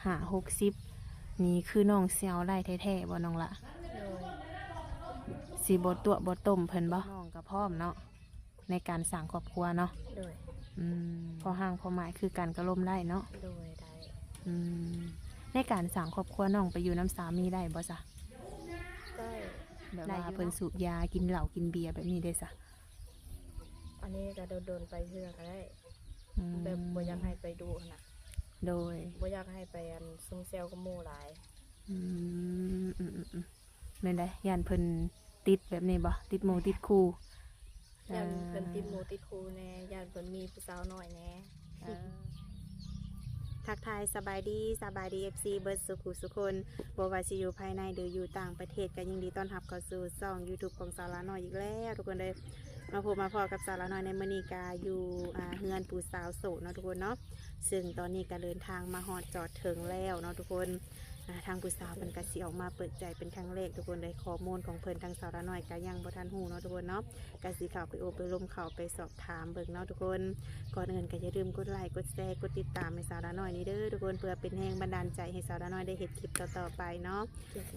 ຫ້າຫົກສິບນີ້ ຄືນ້ອງຊິເອົາໄດ້ແທ້ໆບໍ່ນ້ອງລະ? ໂດຍ ຊິບໍ່ຕົວະບໍ່ຕົ້ມເພິ່ນບໍ່? ນ້ອງກໍພ້ອມເນາະ ໃນການສ້າງຄອບຄົວເນາະ. ໂດຍ ອືມ ພໍຮ່າງພໍໝາຍຄືກັນກໍລົມໄດ້ເນາະ. ໂດຍ ໄດ້ ອືມ ໃນການສ້າງຄອບຄົວ ນ້ອງໄປຢູ່ນຳສາມີໄດ້ບໍ່ຊະ? ໄດ້ ແບບວ່າເພິ່ນສູບຢາ ກິນເຫຼົ້າກິນເບຍແບບນີ້ເດ້ຊະ? ອັນນີ້ກໍດົນໆໄປເທື່ອກໍໄດ້ ອືມ ແບບບໍ່ຢາກໃຫ້ໄປດຸຫັ້ນນະ. ໂດຍ ບໍ່ຢາກໃຫ້ໄປອັນຊຸມແຊວກັບໝູ່ຫຼາຍ. ອືມ ອືມໆໆ ແມ່ນໃດ ຢ້ານເພິ່ນຕິດແບບນີ້ບໍ່? ຕິດໝູ່ຕິດຄູ່ ຢ້ານເພິ່ນຕິດໝູ່ຕິດຄູ່ແດ່ ຢ້ານເພິ່ນມີຜູ້ສາວນ້ອຍແດ່. ເອີ ທັກທາຍສະບາຍດີ ສະບາຍດີ ເອັຟຊີ ເບິດສູ່ຜູ້ສູ່ຄົນ ບໍ່ວ່າຊິຢູ່ພາຍໃນ ຫຼື ຢູ່ຕ່າງປະເທດ ກໍຍິນດີຕ້ອນຮັບເຂົ້າສູ່ຊ່ອງຢູທູບຂອງສາວລານ້ອຍອີກແລ້ວທຸກຄົນເດີ. ມາພົບມາພໍ້ກັບສາວລານ້ອຍໃນມື້ນີ້ ກະຢູ່ ອ່າ ເຮືອນຜູ້ສາວໂສດເນາະທຸກຄົນເນາະ. ເຊິ່ງຕອນນີ້ກະເດີນທາງມາຮອດຈອດເຖິງແລ້ວເນາະທຸກຄົນ. ອ່າ ທາງຜູ້ສາວເພິ່ນກະຊິອອກມາເປີດໃຈເປັນຄັ້ງແລກທຸກຄົນເດີ. ຂໍ້ມູນຂອງເພິ່ນທາງສາວລານ້ອຍກະຍັງບໍ່ທັນຮູ້ເນາະທຸກຄົນເນາະ. ກະຊິເຂົ້າໄປໂອ້ໄປລົມ ເຂົ້າໄປສອບຖາມເບິ່ງເນາະທຸກຄົນ. ກ່ອນອື່ນກໍຢ່າລືມກົດໄລ ກົດແຊ ກົດຕິດຕາມໃຫ້ສາວລານ້ອຍນີ້ເດີທຸກຄົນ ເພື່ອເປັນແຮງບັນດານໃຈໃຫ້ສາວລານ້ອຍໄດ້ເຮັດຄລິບຕໍ່ໆໄປເນາະ.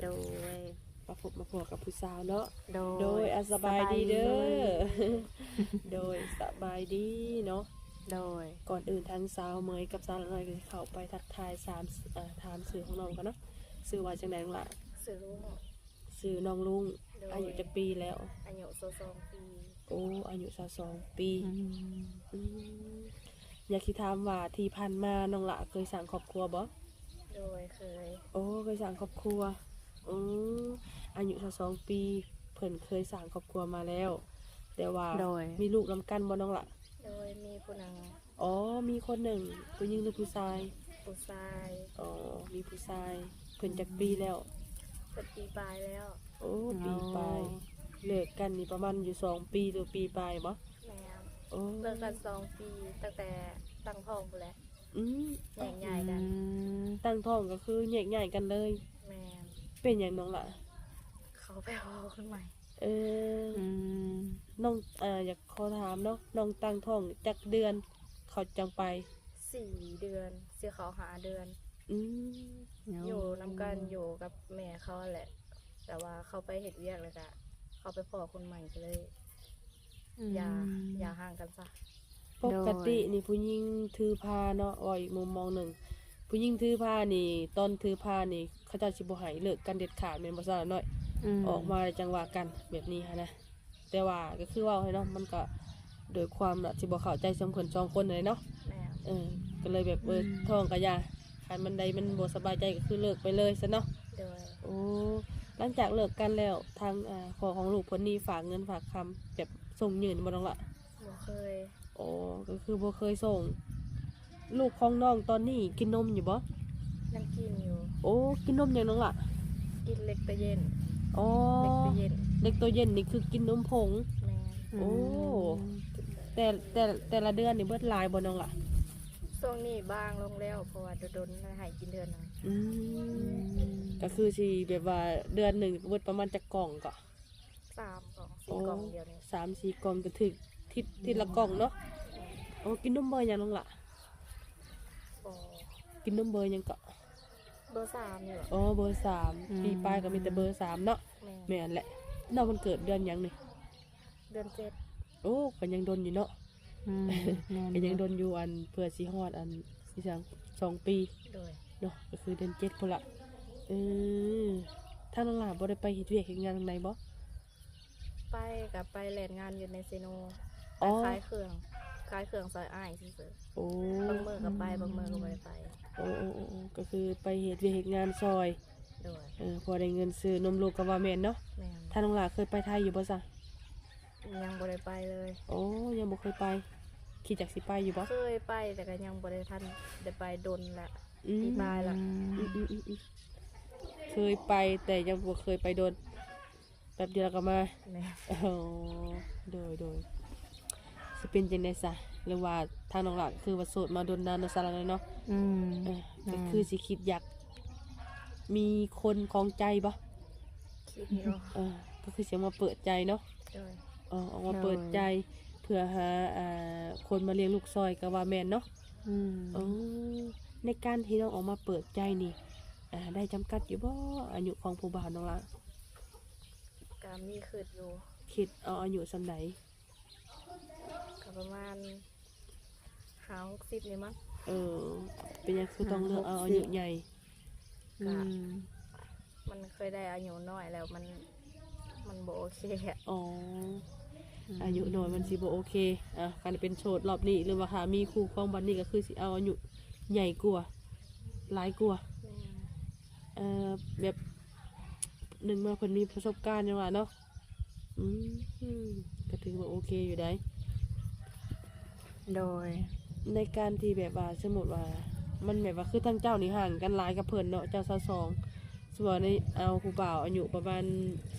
ໂດຍ ມາພົບມາພໍ້ກັບຜູ້ສາວເນາະ. ໂດຍ ໂດຍ ອ່າ ສະບາຍດີເດີ. ສະບາຍດີ ໂດຍ ສະບາຍດີເນາະ. ໂດຍ ກ່ອນອື່ນທາງສາວເໝີຍກັບສາວລານ້ອຍກໍຊິເຂົ້າໄປທັກທາຍ ຖາມ ເອີ ຖາມຊື່ຂອງນ້ອງກ່ອນເນາະ. ຊື່ວ່າຈັ່ງໃດນ້ອງຫຼ້າ? ຊື່ລຸ້ງ. ຊື່ນ້ອງລຸ້ງ. ໂດຍ ອາຍຸຈັກປີແລ້ວ? ອາຍຸຊາວສອງປີ. ໂອ້ ອາຍຸຊາວສອງປີ. ອືມ ອືມ ຢາກຊິຖາມວ່າທີ່ຜ່ານມານ້ອງຫຼ້າເຄີຍສ້າງຄອບຄົວບໍ່? ໂດຍ ເຄີຍ. ໂອ້ ເຄີຍສ້າງຄອບຄົວ. ອືມ ອາຍຸຊາວສອງປີ ເພິ່ນເຄີຍສ້າງຄອບຄົວມາແລ້ວ ແຕ່ວ່າ ໂດຍ ມີລູກນຳກັນບໍ່ນ້ອງຫຼ້າ? ໂດຍ ມີຜູ້ໜຶ່ງ. ອໍ ມີຄົນໜຶ່ງ. ຜູ້ຍິງຫຼືຜູ້ຊາຍ? ຜູ້ຊາຍ. ອໍ ມີຜູ້ຊາຍ. ເພິ່ນຈັກປີແລ້ວ? ເພິ່ນປີປາຍແລ້ວ. ໂອ້ ປີປາຍ. ອໍ ເລີກກັນນີ້ປະມານຢູ່ສອງປີ ຫຼື ປີປາຍບໍ່? ແມ່ນ. ໂອ້ ເລີກກັນສອງປີ ຕັ້ງແຕ່ຕັ້ງທ້ອງພຸ້ນແຫຼະ. ອືມ ແຍກຍ້າຍກັນ. ອືມ ຕັ້ງທ້ອງກໍຄືແຍກຍ້າຍກັນເລີຍ. ແມ່ນ. ເປັນຫຍັງນ້ອງຫຼ້າ? ເຂົາໄປພໍຄົນໃໝ່. ເອີ ອືມ ນ້ອງ ເອີ ຢາກຂໍຖາມເນາະ ນ້ອງຕັ້ງທ້ອງຈັກເດືອນເຂົາຈັ່ງໄປ? ສີ່ເດືອນ ຊິເຂົ້າຫ້າເດືອນ. ອືມ ໂອ້ ຢູ່ນຳກັນ ຢູ່ກັບແມ່ເຂົາຫັ້ນແຫຼະ ແຕ່ວ່າເຂົາໄປເຮັດວຽກ ແລ້ວກະເຂົາໄປພໍ້ຄົນໃໝ່ ກໍເລີຍ ອືມ ຢ່າ ຢ່າຮ້າງກັນຊະ. ປົກກະຕິນີ້ຜູ້ຍິງຖືພາເນາະ ເວົ້າອີກມຸມມອງໜຶ່ງ ຜູ້ຍິງຖືພານີ້ ຕອນຖືພານີ້ ເຂົາເຈົ້າຊິບໍ່ໃຫ້ເລີກກັນເດັດຂາດແມ່ນບໍ່ສາວລານ້ອຍ? ອືມ ອອກມາແລ້ວຈັ່ງວ່າກັນ ແບບນີ້ຫັ້ນນະ. ແຕ່ວ່າກໍຄືເວົ້າໃຫ້ເນາະ ມັນກໍໂດຍຄວາມທີ່ບໍ່ເຂົ້າໃຈຂອງເພິ່ນສອງຄົນຫັ້ນແຫຼະເນາະ. ແມ່ນ. ເອີ ກໍເລີຍແບບ ເອີ ອືມ ທ້ອງກໍຢ່າ ຄັນມັນໃດມັນບໍ່ສະບາຍໃຈກໍຄືເລີກໄປເລີຍຊັ້ນເນາະ. ໂດຍ. ໂອ້ ຫຼັງຈາກເລີກກັນແລ້ວ ທາງ ອ່າ ພໍ່ຂອງລູກເພິ່ນນີ້ຝາກເງິນຝາກຄຳ ແບບສົ່ງຍື່ນບໍ່ນ້ອງລະ? ບໍ່ເຄີຍ. ໂອ້ ກໍຄືບໍ່ເຄີຍສົ່ງ. ລູກຂອງນ້ອງຕອນນີ້ກິນນົມຢູ່ບໍ່? ຍັງກິນຢູ່. ໂອ້ ກິນນົມຫຍັງນ້ອງລະ? ກິນເລັກໂຕເຢັນ. ອໍ ເລັກໂຕເຢັນ. ເລັກໂຕເຢັນນີ້ຄືກິນນົມຜົງ. ແມ່ນ. ໂອ້ ອືມ ແຕ່ ແຕ່ ແຕ່ລະເດືອນນີ້ເບິດຫຼາຍບໍ່ນ້ອງລະ? ຊ່ວງນີ້ບາງລົງແລ້ວ ເພາະວ່າດົນໆໃຫ້ກິນເທື່ອໜຶ່ງ. ອືມ ກໍຄືຊິແບບວ່າເດືອນໜຶ່ງເບິດປະມານຈັກກ່ອງເກາະ? ສາມກ່ອງ ສີ່ ໂອ້ ກ່ອງດຽວນີ້. ສາມສີ່ກ່ອງກໍຖືກ ທິດ ທິດລະກ່ອງເນາະ. ແມ່ນ. ໂອ້ ກິນນົມເບີຫຍັງນ້ອງລະ? ບໍ່ ກິນນົມເບີຫຍັງເກາະ? ເບີສາມນີ້ແຫຼະ. ໂອ້ ເບີສາມ. ອືມ ປີປາຍກໍມີແຕ່ເບີສາມເນາະ. ແມ່ນ. ແມ່ນແຫຼະ. ນ້ອງເພິ່ນເກີດເດືອນຫຍັງນີ້? ເດືອນເຈັດ. ໂອ້ ກໍຍັງດົນຢູ່ເນາະ. ອືມ ແມ່ນ ກໍຍັງດົນຢູ່ ອັນ ເພື່ອຊິຮອດ ອັນ ຊິສັງ ສອງປີ. ໂດຍ. ເນາະ ກໍຄືເດືອນເຈັດພຸ້ນລະ. ເອີ ທາງນ້ອງຫຼ້າບໍ່ໄດ້ໄປເຮັດວຽກເຮັດງານທາງໃດບໍ່? ໄປ ກໍໄປແລ່ນງານຢູ່ໃນເຊໂນ. ອໍ ໄປຂາຍເຄື່ອງ ຂາຍເຄື່ອງຊ່ອຍອ້າຍຊື່ໆ. ໂອ້ ບາງມື້ກໍໄປ ບາງມື້ກໍບໍ່ໄດ້ໄປ. ໂອ້ ໂອ້ ໂອ້ ໂອ້ ກໍຄືໄປເຮັດວຽກເຮັດງານຊ່ອຍ. ໂດຍ. ເອີ ພໍໄດ້ເງິນຊື້ນົມລູກກໍວ່າແມ່ນເນາະ. ແມ່ນ. ທາງນ້ອງຫຼ້າເຄີຍໄປໄທຢູ່ບໍ່ຊະ? ຍັງບໍ່ໄດ້ໄປເລີຍ. ໂອ້ ຍັງບໍ່ເຄີຍໄປ. ຄິດຢາກຊິໄປຢູ່ບໍ່? ເຄີຍໄປ ແຕ່ກໍຍັງບໍ່ໄດ້ທັນໄດ້ໄປດົນລະ. ອືມ ປີປາຍລະ. ອືມ ອືມ ອືມ ອືມ ເຄີຍໄປ ແຕ່ຍັງບໍ່ເຄີຍໄປດົນ. ແປັບດຽວລະກໍມາ. ແມ່ນ. ໂອ້ ໂດຍ ໂດຍ. ຊິເປັນຈັ່ງໃດຊະ? ຫຼືວ່າທາງນ້ອງຫຼ້າກໍຄືວ່າໂສດມາດົນນານແລ້ວຊະລະເນາະ. ອືມ ເອີ ແມ່ນ. ກໍຄືຊິຄິດຢາກມີຄົນຄອງໃຈບໍ່? ຄິດຢູ່. ເອີ ກໍຄືຊິອອກມາເປີດໃຈເນາະ. ໂດຍ. ເອີ ອອກມາເປີດໃຈ ໂດຍ ເພື່ອຫາ ອ່າ ຄົນມາລ້ຽງລູກຊ່ອຍກໍວ່າແມ່ນເນາະ. ອືມ ເອີ ໃນການທີ່ນ້ອງອອກມາເປີດໃຈນີ້ ອ່າ ໄດ້ຈຳກັດຢູ່ບໍ່ ອາຍຸຂອງຜູ້ບ່າວນ້ອງລະ? ກໍມີຄິດຢູ່. ຄິດເອົາອາຍຸສ່ຳໃດ? ກໍປະມານຫ້າຫົກສິບນີ້ມັ້ງ. ເອີ ເປັນຫຍັງຄືຕ້ອງເລືອກເອົາອາຍຸໃຫຍ່? ກໍ ອືມ ມັນເຄີຍໄດ້ອາຍຸນ້ອຍແລ້ວ ມັນ ມັນບໍ່ໂອເຄອະ. ອໍ ອືມ ອາຍຸນ້ອຍມັນຊິບໍ່ໂອເຄ. ອ່າ ຄັນເປັນໂສດລອບນີ້ ຫຼືວ່າຖ້າມີຄູ່ຄອງບັດນີ້ ກໍຄືຊິເອົາອາຍຸໃຫຍ່ກວ່າ ຫຼາຍກວ່າ. ແມ່ນ. ເອີ ແບບ ໜຶ່ງມາເພິ່ນມີປະສົບການຫຍັງວ່າເນາະ. ອືມ ກໍຖືວ່າໂອເຄຢູ່ໃດ໋. ໂດຍ ໃນການທີ່ແບບວ່າ ສົມມຸດວ່າ ມັນແບບວ່າ ຄືທາງເຈົ້ານີ້ຫ່າງກັນຫຼາຍກັບເພິ່ນເນາະ ເຈົ້າຊາວສອງ ສົມມຸດວ່າ ເອົາຜູ້ບ່າວອາຍຸປະມານ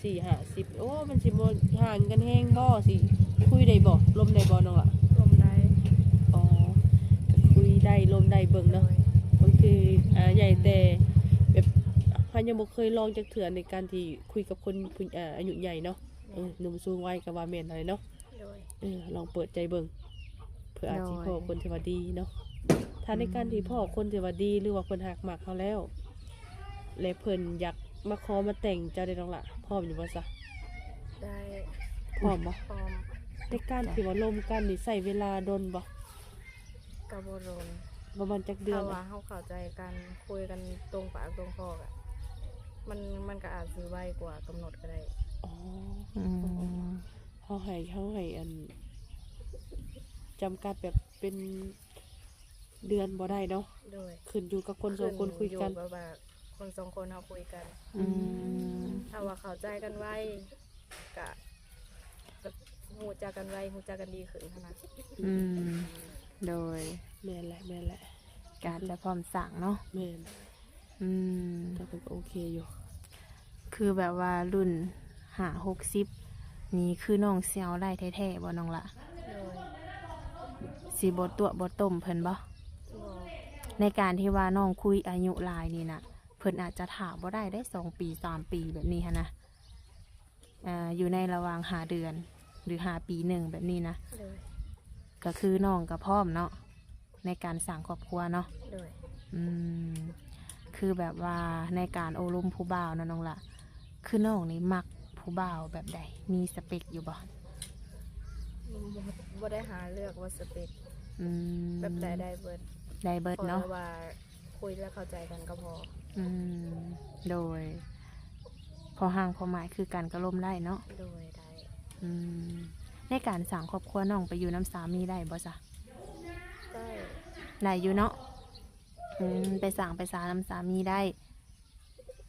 ສີ່ຫ້າສິບ ໂອ້ ມັນຊິບໍ່ຫ່າງກັນແຮງບໍ່? ຊິຄຸຍໄດ້ບໍ່? ລົມໄດ້ບໍ່ນ້ອງລະ? ລົມໄດ້. ອໍ ກໍຄຸຍໄດ້ ລົມໄດ້ເບິ່ງເນາະ. ໂດຍ ບາງທີ ອ່າ ໃຫຍ່ແຕ່ແບບ ເຮົາຍັງບໍ່ເຄີຍລອງຈັກເທື່ອໃນການທີ່ຄຸຍກັບຄົນຜູ້ ອ່າ ອາຍຸໃຫຍ່ເນາະ. ແມ່ນ. ເອີ ໜຸ່ມສູງໄວກໍວ່າແມ່ນຫັ້ນແຫຼະເນາະ. ໂດຍ ເອີ ລອງເປີດໃຈເບິ່ງ ເພື່ອອາດຊິ ໂດຍ ພໍ້ຄົນທີ່ວ່າດີເນາະ. ຖ້າໃນການທີ່ ອືມ ພໍ້ຄົນທີ່ວ່າດີ ຫຼືວ່າເພິ່ນຮັກມັກເຮົາແລ້ວ ແລະ ເພິ່ນຢາກມາຂໍມາແຕ່ງ ເຈົ້າໄດ້ນ້ອງລະ ພ້ອມຢູ່ບໍ່ຊະ? ໄດ້. ພ້ອມບໍ່? ພ້ອມ. ໃນການທີ່ວ່າລົມກັນນີ້ ໃຊ້ເວລາດົນບໍ່? ກໍບໍ່ດົນ. ປະມານຈັກເດືອນ? ຖ້າວ່າເຮົາເຂົ້າໃຈກັນ ຄຸຍກັນຕົງປາກຕົງຄໍກໍ ມັນ ມັນກໍອາດຊິໄວກວ່າກຳນົດກໍໄດ້. ອໍ ອືມ ເຮົາໃຫ້ ເຮົາໃຫ້ ອັນ ຈຳກັດແບບເປັນເດືອນບໍ່ໄດ້ເນາະ. ໂດຍ ຂຶ້ນຢູ່ກັບຄົນສອງຄົນຄຸຍກັນ. ຂຶ້ນຢູ່ກັບວ່າຄົນສອງຄົນເຮົາຄຸຍກັນ. ອືມ ຖ້າວ່າເຂົ້າໃຈກັນໄວ ກະ ກະຮູ້ຈັກກັນໄວ ຮູ້ຈັກກັນດີຂຶ້ນຫັ້ນນະ. ອືມ ໂດຍ ແມ່ນແຫຼະ ແມ່ນແຫຼະ ກະອາດຈະພ້ອມສ້າງເນາະ. ແມ່ນ. ອືມ ກໍເພິ່ນກໍໂອເຄຢູ່. ຄືແບບວ່າລຸ້ນຫ້າຫົກສິບນີ້ ຄືນ້ອງຊິເອົາໄດ້ແທ້ໆບໍ່ນ້ອງລະ? ໂດຍ ຊິບໍ່ຕົວະບໍ່ຕົ້ມເພິ່ນບໍ່? ບໍ່. ໃນການທີ່ວ່ານ້ອງຄຸຍອາຍຸຫຼາຍນີ້ນະ ເພິ່ນອາດຈະຖ້າບໍ່ໄດ້ເດ້ ສອງປີ ສາມປີແບບນີ້ຫັ້ນນະ. ອ່າ ຢູ່ໃນລະຫວ່າງຫ້າເດືອນ ຫຼື ຫ້າປີໜຶ່ງແບບນີ້ນະ. ໂດຍ ກໍຄືນ້ອງກໍພ້ອມເນາະ ໃນການສ້າງຄອບຄົວເນາະ. ໂດຍ ອືມ ຄືແບບວ່າໃນການໂອ້ລົມຜູ້ບ່າວເນາະນ້ອງລະ ຄືນ້ອງນີ້ມັກຜູ້ບ່າວແບບໃດ? ມີສະເປັກຢູ່ບໍ່? ບໍ່ ບໍ່ໄດ້ຫາເລືອກວ່າສະເປັກ. ອືມ ແບບໃດໄດ້ເບິດ. ໄດ້ເບິດເນາະ ຂໍແຕ່ວ່າ ຄຸຍແລ້ວເຂົ້າໃຈກັນກໍພໍ. ອືມ ໂດຍ ພໍຮ່າງພໍໝາຍຄືກັນກໍລົມໄດ້ເນາະ. ໂດຍ ໄດ້. ອືມ ໃນການສ້າງຄອບຄົວ ນ້ອງໄປຢູ່ນຳສາມີໄດ້ບໍ່ຊະ? ໄດ້. ໄດ້ຢູ່ເນາະ. ອືມ ໄປສ້າງໄປສານຳສາມີໄດ້.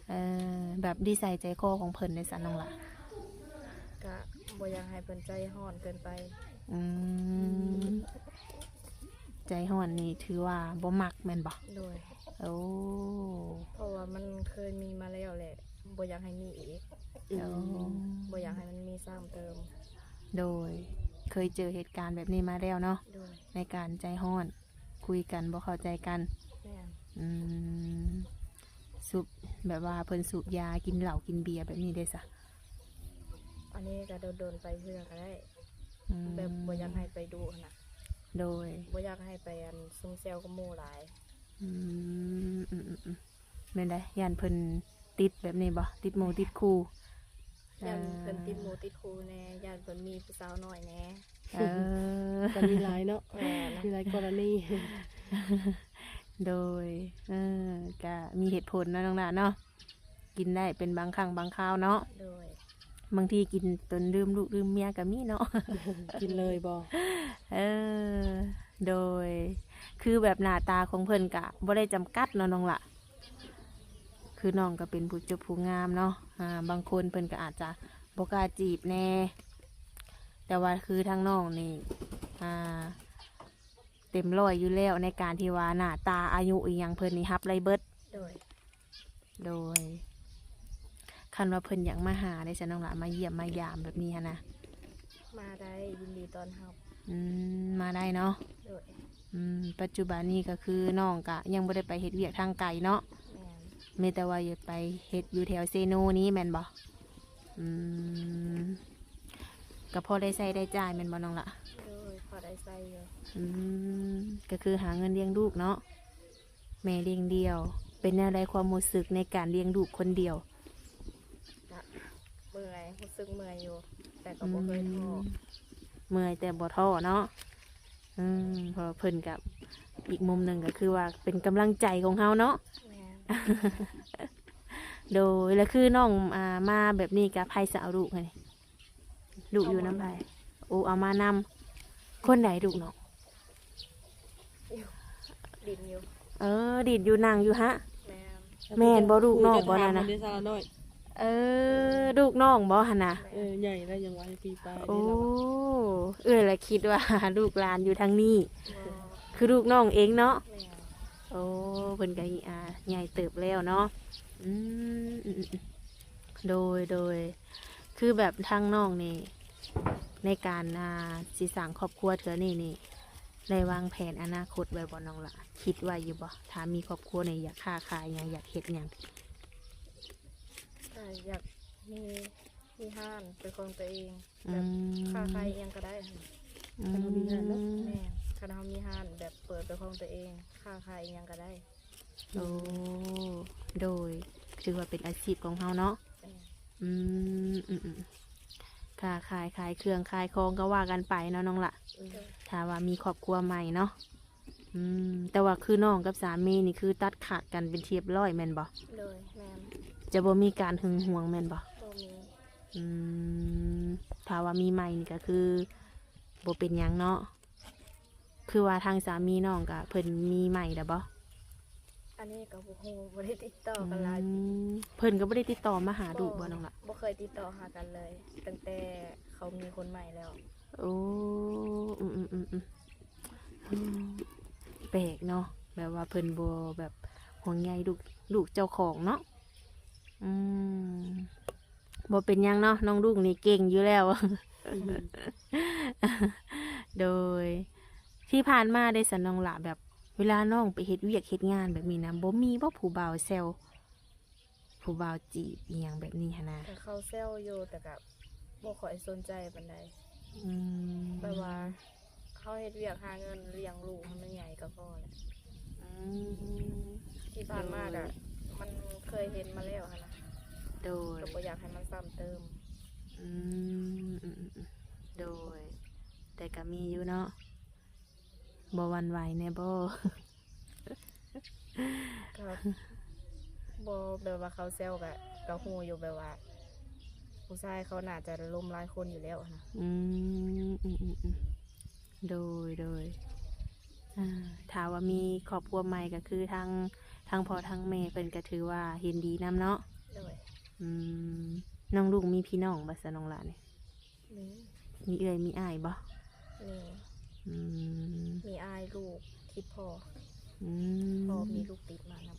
ເອີ ແບບນິໄສໃຈຄໍຂອງເພິ່ນເດຊະນ້ອງລະ? ກະບໍ່ຢາກໃຫ້ເພິ່ນໃຈຮ້ອນເກີນໄປ. ອືມ ໃຈຮ້ອນນີ້ຖືວ່າບໍ່ມັກແມ່ນບໍ່? ໂດຍ. ໂອ້ ເພາະວ່າມັນເຄີຍມີມາແລ້ວແຫຼະ ບໍ່ຢາກໃຫ້ມີອີກ. ໂອ້ ບໍ່ຢາກໃຫ້ມັນມີຊ້ຳເຕີມ. ໂດຍ ເຄີຍເຈີເຫດການແບບນີ້ມາແລ້ວເນາະ. ໂດຍ. ໃນການໃຈຮ້ອນ ຄຸຍກັນບໍ່ເຂົ້າໃຈກັນ. ແມ່ນ. ອືມ ສູບ ແບບວ່າເພິ່ນສູບຢາ ກິນເຫຼົ້າ ກິນເບຍແບບນີ້ເດ້ຊະ? ອັນນີ້ກໍດົນໆໄປເທື່ອກໍໄດ້. ອືມ ແບບບໍ່ຢາກໃຫ້ໄປດຸຫັ້ນນະ. ໂດຍ. ບໍ່ຢາກໃຫ້ໄປ ອັນ ຊຸມແຊວກັບໝູ່ຫຼາຍ. ອືມ ອືມໆໆ ແມ່ນໃດ໋ ຢ້ານເພິ່ນຕິດແບບນີ້ບໍ່? ຕິດໝູ່ຕິດຄູ່. ຢ້ານເພິ່ນຕິດໝູ່ຕິດຄູ່ແດ່ ຢ້ານເພິ່ນມີຜູ້ສາວນ້ອຍແດ່. ເອີ ກໍມີຫຼາຍເນາະ. ແມ່ນ. ມີຫຼາຍກໍລະນີ. ໂດຍ. ເອີ ກະມີເຫດຜົນເນາະນ້ອງຫຼ້າເນາະ ກິນໄດ້ເປັນບາງຄັ້ງບາງຄາວເນາະ. ໂດຍ. ບາງທີກິນຈົນລືມລູກລືມເມຍກໍມີເນາະ. ກິນເລີຍບໍ່? ເອີ ໂດຍ. ຄືແບບໜ້າຕາຂອງເພິ່ນກະບໍ່ໄດ້ຈຳກັດເນາະນ້ອງຫຼ້າ. ຄືນ້ອງກໍເປັນຜູ້ຈົບຜູ້ງາມເນາະ ອ່າ ບາງຄົນເພິ່ນກໍອາດຈະບໍ່ກ້າຈີບແດ່ ແຕ່ວ່າຄືທາງນ້ອງນີ້ ອ່າ ເຕັມຮ້ອຍຢູ່ແລ້ວ ໃນການທີ່ວ່າໜ້າຕາອາຍຸອີ່ຫຍັງເພິ່ນນີ້ຮັບໄດ້ເບິດ. ໂດຍ. ໂດຍ. ຄັນວ່າເພິ່ນຢາກມາຫາເດຊະນ້ອງຫຼ້າ ມາຢ້ຽມມາຢາມແບບນີ້ຫັ້ນນະ? ມາໄດ້ ຍິນດີຕ້ອນຮັບ. ອືມ ມາໄດ້ເນາະ. ໂດຍ. ອືມ ປັດຈຸບັນນີ້ກໍຄືນ້ອງກະຍັງບໍ່ໄດ້ໄປເຮັດວຽກທາງໄກເນາະ. ແມ່ນ. ມີແຕ່ວ່າຢາກໄປເຮັດຢູ່ແຖວເຊໂນນີ້ແມ່ນບໍ່? ອືມ ກໍພໍໄດ້ໃຊ້ໄດ້ຈ່າຍແມ່ນບໍ່ນ້ອງລະ? ໂດຍ ພໍໄດ້ໃຊ້ຢູ່. ອືມ ກໍຄືຫາເງິນລ້ຽງລູກເນາະ. ແມ່ລ້ຽງດ່ຽວ ເປັນແນວໃດຄວາມຮູ້ສຶກໃນການລ້ຽງລູກຄົນດຽວ? ກະເມື່ອຍ ຮູ້ສຶກເມື່ອຍຢູ່ ແຕ່ກໍບໍ່ເຄີຍທໍ້. ອືມ ເມື່ອຍແຕ່ບໍ່ທໍ້ເນາະ. ອືມ ເພາະວ່າເພິ່ນກໍ ອີກມຸມໜຶ່ງກໍຄືວ່າເປັນກຳລັງໃຈຂອງເຮົາເນາະ. ແມ່ນ. ໂດຍ ແລ້ວຄືນ້ອງ ອ່າ ມາແບບນີ້ກໍໃຜສະເອົາລູກໃຫ້? ລູກຢູ່ນຳໃຜ? ເອົາມານຳ. ໂອ້ ເອົາມານຳ. ຄົນໃດລູກນ້ອງ? ຢູ່ ຫຼິ້ນຢູ່. ເອີ ຫຼິ້ນຢູ່ ນັ່ງຢູ່ຫັ້ນ. ແມ່ນ. ແມ່ນບໍ່ ລູກນ້ອງບໍ່ນັ້ນນະ? ເອີ ລູກນ້ອງບໍ່ຫັ້ນນະ? ເອີ ໃຫຍ່ແລ້ວ ຍັງວ່າໃຫ້ປີປາຍ. ໂອ້ ເອື້ອຍລະຄິດວ່າລູກຫຼານຢູ່ທາງນີ້. ບໍ່ ຄືລູກນ້ອງເອງເນາະ? ແມ່ນ. ໂອ້ ເພິ່ນກໍ ອ່າ ໃຫຍ່ເຕີບແລ້ວເນາະ. ອືມ ໂດຍ ໂດຍ ຄືແບບທາງນ້ອງນີ້ ໃນການ ອ່າ ຊິສ້າງຄອບຄົວເທື່ອນີ້ນີ້ ໄດ້ວາງແຜນອະນາຄົດໄວ້ບໍ່ນ້ອງລະ? ຄິດໄວ້ຢູ່ບໍ່ ຖ້າມີຄອບຄົວນີ້ ຢາກຄ້າຂາຍຫຍັງ ຢາກເຮັດຫຍັງ? ກໍຢາກມີ ມີຮ້ານເປັນຂອງຕົວເອງ ແບບ ອືມ ຄ້າຂາຍອີ່ຫຍັງກໍໄດ້. ອືມ ຄັນເຮົາມີຮ້ານເນາະ. ແມ່ນ ຄັນເຮົາມີຮ້ານແບບເປີດເປັນຂອງຕົວເອງ ຄ້າຂາຍອີ່ຫຍັງກໍໄດ້. ໂອ້ ໂດຍ ຖືວ່າເປັນອາຊີບຂອງເຮົາເນາະ. ແມ່ນ. ອືມ ອືມ ອືມ ຄ້າຂາຍ ຂາຍເຄື່ອງຂາຍຂອງກໍວ່າກັນໄປເນາະນ້ອງລະ. ໂດຍ. ຖ້າວ່າມີຄອບຄົວໃໝ່ເນາະ. ອືມ ແຕ່ວ່າຄືນ້ອງກັບສາມີນີ້ ຄືຕັດຂາດກັນເປັນທີ່ຮຽບຮ້ອຍແມ່ນບໍ່? ໂດຍ ແມ່ນ. ຈະບໍ່ມີການຫຶງຫວງແມ່ນບໍ່? ບໍ່ມີ. ອືມ ຖ້າວ່າມີໃໝ່ນີ້ກໍຄືບໍ່ເປັນຫຍັງເນາະ. ຄືວ່າທາງສາມີນ້ອງກະເພິ່ນມີໃໝ່ແລ້ວບໍ່? ອັນນີ້ກໍບໍ່ຮູ້ ບໍ່ໄດ້ຕິດຕໍ່ກັນຫຼາຍປີ. ອືມ ເພິ່ນກໍບໍ່ໄດ້ຕິດຕໍ່ມາຫາລູກບໍ່ ບໍ່ ນ້ອງລະ? ບໍ່ເຄີຍຕິດຕໍ່ຫາກັນເລີຍ ຕັ້ງແຕ່ເຂົາມີຄົນໃໝ່ແລ້ວ. ໂອ້ ອືມໆໆໆ ອືມ ແປກເນາະ ແບບວ່າເພິ່ນບໍ່ແບບຫ່ວງໃຍລູກ ລູກເຈົ້າຂອງເນາະ. ອືມ ບໍ່ເປັນຫຍັງເນາະ ນ້ອງລຸ້ງນີ້ເກັ່ງຢູ່ແລ້ວ. ອືມ ໂດຍ ທີ່ຜ່ານມາເດຊັ້ນນ້ອງຫຼ້າ ແບບເວລານ້ອງໄປເຮັດວຽກເຮັດງານແບບນີ້ນະ ບໍ່ມີບໍ່ຜູ້ບ່າວແຊວ ຜູ້ບ່າວຈີບອີ່ຫຍັງແບບນີ້ຫັ້ນນະ? ກໍເຂົາແຊວຢູ່ ແຕ່ກໍບໍ່ຄ່ອຍສົນໃຈປານໃດ. ອືມ ແບບວ່າ ເຮົາເຮັດວຽກຫາເງິນລ້ຽງລູກໃຫ້ມັນໃຫຍ່ກໍພໍແຫຼະ. ອືມ ທີ່ຜ່ານມາ ໂດຍ ກໍມັນເຄີຍເຫັນມາແລ້ວຫັ້ນນະ. ໂດຍ ກໍບໍ່ຢາກໃຫ້ມັນຊ້ຳເຕີມ. ອືມ ອືມໆໆ ໂດຍ ແຕ່ກໍມີຢູ່ເນາະ ບໍ່ຫວັ່ນໄຫວແດ່ບໍ່? ກໍບໍ່ ແບບວ່າເຂົາແຊວກໍ ກໍຮູ້ຢູ່ ແບບວ່າຜູ້ຊາຍເຂົາໜ້າຈະລົມຫຼາຍຄົນຢູ່ແລ້ວຫັ້ນນະ. ອືມ ອືມໆໆ ໂດຍ ໂດຍ ອ່າ ຖ້າວ່າມີຄອບຄົວໃໝ່ກໍຄືທາງ ທາງພໍ່ທາງແມ່ເພິ່ນກໍຖືວ່າເຫັນດີນຳເນາະ. ໂດຍ ອືມ ນ້ອງລຸ້ງມີພີ່ນ້ອງບໍ່ຊະ ນ້ອງຫຼ້ານີ້? ມີ ມີເອື້ອຍມີອ້າຍບໍ່? ມີ ອືມ ມີອ້າຍລູກຕິດພໍ່. ອືມ ພໍ່ມີລູກຕິດມານຳ.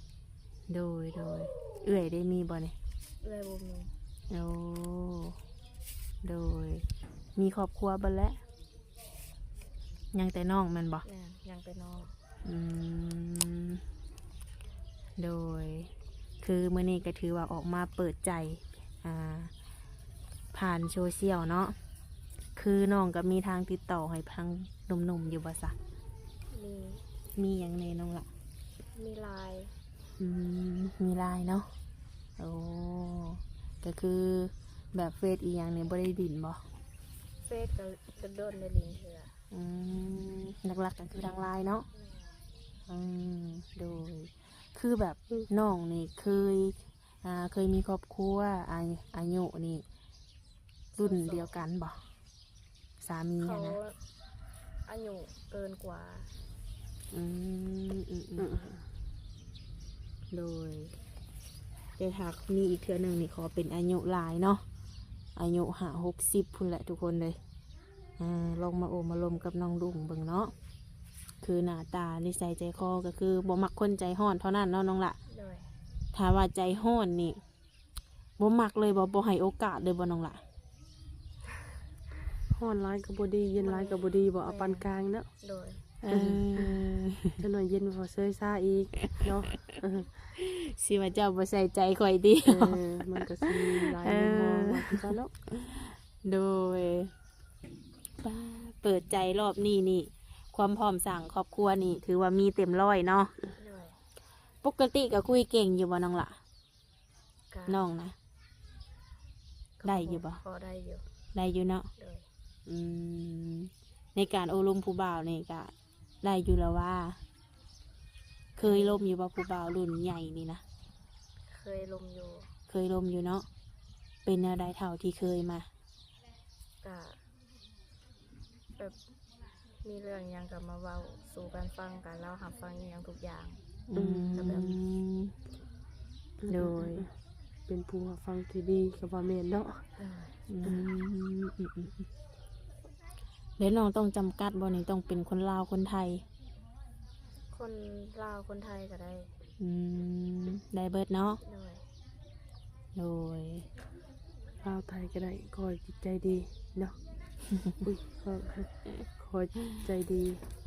ໂດຍ ໂດຍ ເອື້ອຍໄດ້ມີບໍ່ນີ້? ເອື້ອຍບໍ່ມີ. ໂອ້ ໂດຍ ມີຄອບຄົວເບິດແລ້ວ ຍັງແຕ່ນ້ອງແມ່ນບໍ່? ແມ່ນ ຍັງແຕ່ນ້ອງ. ອືມ ໂດຍ ຄືມື້ນີ້ກໍຖືວ່າອອກມາເປີດໃຈ ອ່າ ຜ່ານໂຊຊຽວເນາະ ຄືນ້ອງກໍມີທາງຕິດຕໍ່ໃຫ້ທາງໜຸ່ມໆຢູ່ບໍ່ຊະ? ມີ. ມີຫຍັງແດ່ນ້ອງລະ? ມີ LINE. ອືມ ມີ LINE ເນາະ. ໂອ້ ກໍຄືແບບເຟສອີ່ຫຍັງນີ້ບໍ່ໄດ້ຫຼິ້ນບໍ່? ເຟສກໍດົນໆໄດ້ຫຼິ້ນເທື່ອ. ອືມ ຫຼັກໆກໍຄືທາງ LINE ເນາະ. ແມ່ນ. ອືມ ໂດຍ ຄືແບບ ອືມ ນ້ອງນີ້ເຄີຍ ອ່າ ເຄີຍມີຄອບຄົວ ອາ ອາຍຸນີ້ລຸ້ນດຽວກັນບໍ່? ສາມີຫັ້ນນະ ເຂົາອາຍຸເກີນກວ່າ. ອືມ ອືມໆ ອືມ ໂດຍ ແຕ່ຖ້າມີອີກເທື່ອໜຶ່ງນີ້ ຂໍເປັນອາຍຸຫຼາຍເນາະ ອາຍຸຫ້າຫົກສິບພຸ້ນແຫຼະທຸກຄົນເອີຍ. ອ່າ ລອງມາໂອ້ມາລົມກັບນ້ອງລຸ້ງເບິ່ງເນາະ ຄືໜ້າຕານິໄສໃຈຄໍກໍຄືບໍ່ມັກຄົນໃຈຮ້ອນເທົ່ານັ້ນເນາະນ້ອງລະ. ໂດຍ ຖ້າວ່າໃຈຮ້ອນນີ້ບໍ່ມັກເລີຍບໍ່? ບໍ່ໃຫ້ໂອກາດເລີຍບໍ່ນ້ອງລະ? ຮ້ອນຫຼາຍກໍບໍ່ດີ ເຢັນຫຼາຍກໍບໍ່ດີບໍ່? ເອົາປານກາງເນາະ. ໂດຍ ເອີ ຈັກໜ້ອຍເຢັນບໍ່ເຊີຍຊາອີກເນາະ. ເອີ ຊິວ່າເຈົ້າບໍ່ໃສ່ໃຈຂ້ອຍຕິ? ເອີ ມັນກໍຊິມີຫຼາຍມຸມມອງວ່າຊັ້ນເນາະ. ໂດຍ ປ້າ ເປີດໃຈລອບນີ້ນີ້ ຄວາມພ້ອມສ້າງຄອບຄົວນີ້ຖືວ່າມີເຕັມຮ້ອຍເນາະ. ໂດຍ ປົກກະຕິກໍຄຸຍເກັ່ງຢູ່ບໍ່ນ້ອງຫຼ້າ? ກະ ນ້ອງນະ ກໍ ໄດ້ຢູ່ບໍ່? ພໍໄດ້ຢູ່ ໄດ້ຢູ່ເນາະ. ໂດຍ ອືມ ໃນການໂອ້ລົມຜູ້ບ່າວນີ້ກະໄດ້ຢູ່ແລ້ວຫວາ? ເຄີຍລົມຢູ່ບໍ່ ຜູ້ບ່າວລຸ້ນໃຫຍ່ນີ້ນະ? ເຄີຍລົມຢູ່ ເຄີຍລົມຢູ່ເນາະ. ເປັນແນວໃດເທົ່າທີ່ເຄີຍມາ? ກະ ແບບມີເລື່ອງຫຍັງກໍມາເວົ້າສູ່ກັນຟັງ ກໍລາວຮັບຟັງອີ່ຫຍັງທຸກຢ່າງ. ອືມ ກໍແບບ ໂດຍ ເປັນຜູ້ຮັບຟັງທີ່ດີກໍວ່າແມ່ນເນາະ. ໂດຍ ອືມ ອືມ ອືມ ແລ້ວນ້ອງຕ້ອງຈຳກັດບໍ່ນີ້ ຕ້ອງເປັນຄົນລາວຄົນໄທ? ຄົນລາວຄົນໄທກໍໄດ້. ອືມ ໄດ້ເບິດເນາະ. ໂດຍ ໂດຍ ລາວໄທກໍໄດ້ ຂໍໃຫ້ຈິດໃຈດີເນາະ. ອຸ້ຍ ຂໍໃຫ້ ຂໍໃຫ້ໃຈດີ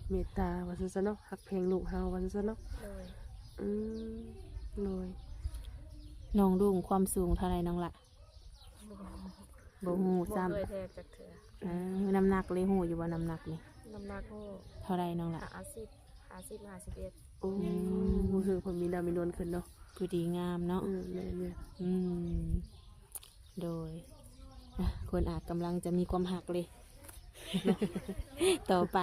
ເມດຕາວ່າຊັ້ນຊະເນາະ ຮັກແພງລູກເຮົາວ່າຊັ້ນຊະເນາະ. ໂດຍ ອືມ ໂດຍ. ນ້ອງດຸ້ງຄວາມສູງເທົ່າໃດນ້ອງລະ? ບໍ່ ບໍ່ຮູ້ຊ້ຳ ບໍ່ເຄີຍແທກຈັກເທື່ອ. ເອີ ນ້ຳໜັກເລີຍ ຮູ້ຢູ່ບໍ່ນ້ຳໜັກນີ້? ນ້ຳໜັກຮູ້. ເທົ່າໃດນ້ອງລະ? ຫ້າສິບ ຫ້າສິບ ຫ້າສິບເອັດ. ໂອ້ ອືມ ຮູ້ສຶກເພິ່ນມີນ້ຳມີນວນຂຶ້ນເນາະ ຜູ້ດີງາມເນາະ. ເອີ ແມ່ນໆ ອືມ ໂດຍ. ອ່ະ ຄົນອາດກຳລັງຈະມີຄວາມຮັກເລີຍ ຕໍ່ໄປ.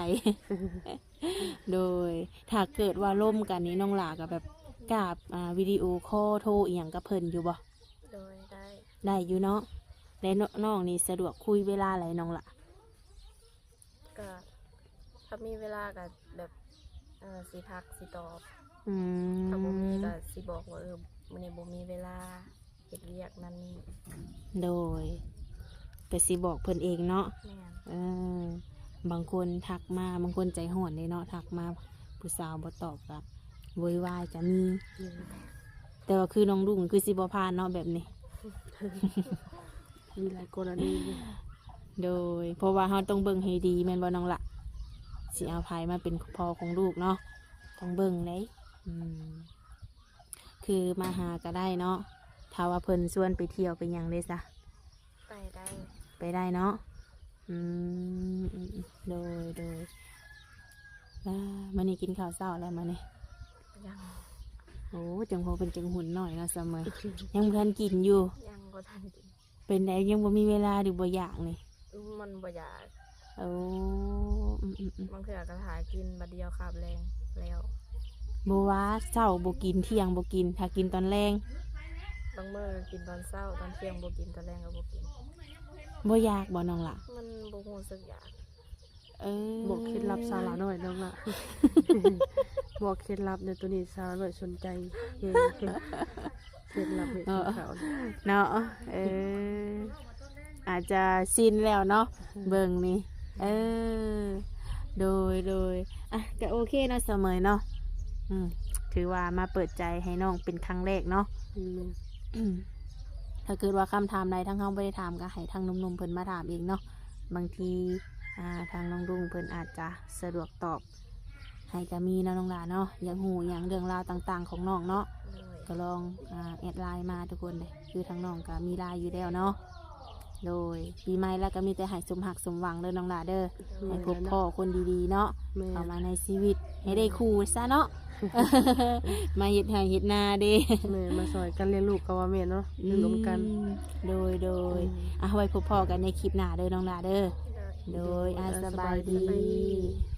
ໂດຍ ຖ້າເກີດວ່າລົມກັນນີ້ ນ້ອງຫຼ້າກໍແບບກາບ ອ່າ ວິດີໂອຄໍໂທອີ່ຫຍັງກັບເພິ່ນຢູ່ບໍ່? ໂດຍ ໄດ້ ໄດ້ຢູ່ເນາະ. ແລະ ນ້ອງນີ້ສະດວກຄຸຍເວລາໃດນ້ອງຫຼ້າ? ກະຖ້າມີເວລາກະແບບ ເອີ ຊິທັກຊິຕອບ. ອືມ ຖ້າບໍ່ມີກະຊິບອກວ່າ ເອີ ມື້ນີ້ບໍ່ມີເວລາເຮັດວຽກນັ້ນນີ້. ໂດຍ ກະຊິບອກເພິ່ນເອງເນາະ. ແມ່ນ ເອີ ບາງຄົນທັກມາ ບາງຄົນໃຈຮ້ອນເດ້ເນາະ ທັກມາຜູ້ສາວບໍ່ຕອບກະໂວຍວາຍກະມີ. ອືມ ແຕ່ວ່າຄືນ້ອງດຸ້ງຄືຊິບໍ່ຜ່ານເນາະແບບນີ້. ມີຫຼາຍກໍລະນີຢູ່. ໂດຍ ເພາະວ່າເຮົາຕ້ອງເບິ່ງໃຫ້ດີແມ່ນບໍ່ນ້ອງລະ? ຊິເອົາໃຜມາເປັນພໍ່ຂອງລູກເນາະ ຕ້ອງເບິ່ງເດ້. ອືມ ຄືມາຫາກໍໄດ້ເນາະ ຖ້າວ່າເພິ່ນຊວນໄປທ່ຽວໄປຫຍັງເດ້ຊະ? ໄປໄດ້ ໄປໄດ້ເນາະ. ອືມ ອືມ ໂດຍ ໂດຍ. ອ່າ ມື້ນີ້ກິນເຂົ້າເຊົ້າແລ້ວມື້ນີ້? ຍັງ. ໂອ້ ຈັ່ງພໍເປັນຈັ່ງຫຸ່ນໜ້ອຍເນາະ ສະເໝີ ຍັງບໍ່ທັນກິນຢູ່? ຍັງບໍ່ທັນກິນ. ເປັນໃດ ຍັງບໍ່ມີເວລາ ຫຼືບໍ່ຢາກນີ້? ມັນບໍ່ຢາກ. ໂອ້ ອືມໆໆ ບາງເທື່ອກໍຖ້າກິນບາດດຽວຄາບແລງແລ້ວ. ບໍ່ວ່າເຊົ້າບໍ່ກິນ ທ່ຽງບໍ່ກິນ ຖ້າກິນຕອນແລງ? ບາງມື້ກໍກິນຕອນເຊົ້າ ຕອນທ່ຽງບໍ່ກິນ ຕອນແລງກໍບໍ່ກິນ. ບໍ່ຢາກບໍ່ນ້ອງລະ? ມັນບໍ່ຮູ້ສຶກຢາກ. ເອີ ບອກເຄັດລັບສາວຫຼ້ານ້ອຍນ້ອງລະ ບອກເຄັດລັບແດ່ ໂຕນີ້ສາວຫຼ້ານ້ອຍສົນໃຈແຮງ ເຄັດລັບເຮັດ ເອີ ກິນເຂົ້າເນາະ. ເອີ ອາດຈະຊິນແລ້ວເນາະ ເບິ່ງນີ້. ເອີ ໂດຍ ໂດຍ. ອ່ະ ກະໂອເຄເນາະ ສະເໝີເນາະ. ອືມ ຖືວ່າມາເປີດໃຈໃຫ້ນ້ອງເປັນຄັ້ງແລກເນາະ. ອືມ ຖ້າເກີດວ່າຄຳຖາມໃດທາງເຮົາບໍ່ໄດ້ຖາມ ກໍໃຫ້ທາງໜຸ່ມໆເພິ່ນມາຖາມເອງເນາະ. ບາງທີ ອ່າ ທາງນ້ອງດຸ້ງເພິ່ນອາດຈະສະດວກຕອບໃຫ້ກໍມີເນາະນ້ອງຫຼ້າເນາະ. ຢາກຮູ້ຫຍັງເລື່ອງລາວຕ່າງໆຂອງນ້ອງເນາະ ໂດຍ ກໍລອງ ອ່າ ແອັດໄລນ໌ມາທຸກຄົນເດ້ ຄືທາງນ້ອງກໍມີໄລນ໌ຢູ່ແລ້ວເນາະ. ໂດຍ ປີໃໝ່ແລ້ວກໍມີແຕ່ໃຫ້ສົມຮັກສົມຫວັງເດີນ້ອງຫຼ້າເດີ. ໂດຍ ໃຫ້ພົບພໍ້ຄົນດີໆເນາະ ແມ່ນ ເຂົ້າມາໃນຊີວິດ ໃຫ້ໄດ້ ແມ່ນ ຄູ່ຊະເນາະ ມາເຮັດໄຮ່ເຮັດນາເດ້. ແມ່ນ ມາຊ່ອຍກັນລ້ຽງລູກກໍວ່າແມ່ນເນາະ ຢູ່ນຳກັນ. ອືມ ໂດຍ ໂດຍ. ອືມ ອ່ະ ໄວ້ພົບພໍ້ກັນໃນຄລິບໜ້າເດີນ້ອງຫຼ້າເດີ. ໂດຍ ໂດຍ ອ່ະ ສະບາຍດີ ສະບາຍດີ.